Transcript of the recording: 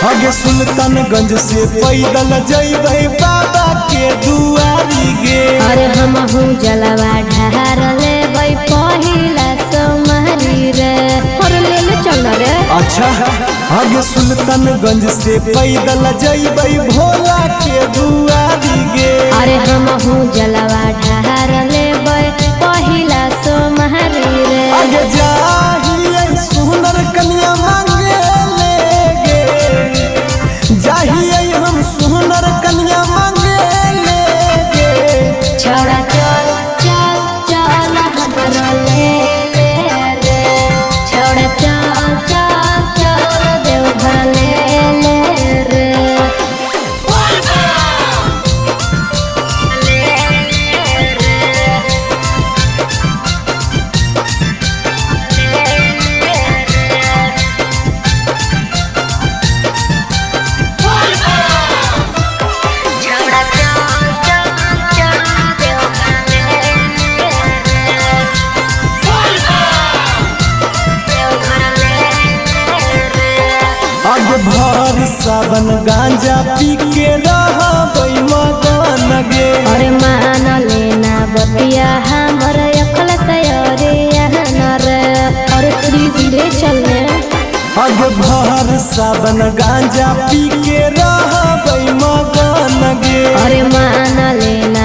आगे सुल्तानगंज से पैदल जइबै बाबा के दुआरी गे। अरे हमहू जलवा ढार लेबै पहिला सोमवारी रे। और ले ले चल रे। अच्छा, आगे सुल्तानगंज से पैदल जइबै भोला के दुआरी गे। अरे हमहू जलवा ढार लेबै पहिला सोमवारी रे। आगे जाहिए सुनर कन्या मांगे ले गे, जाहिए हम सुनर कन्या मांगे ले गे। छोड़ा चल चल चल हमरो ले ले रे। छोड़ा चल चल चल देवघर ले ले रे। ले ले रे। ले ले रे। छोड़ा चल चल चल देवघर ले ले रे। देवघर ले ले रे। आगे भर सावन गांजा पी के रहबै मगन गे। अरे मान लेना बतिया हमर अखल सयरे यहाँ रे। अरे प्लीज ले चलने। आगे भर सावन गांजा पी के रहबै मगन गे। अरे मान लेना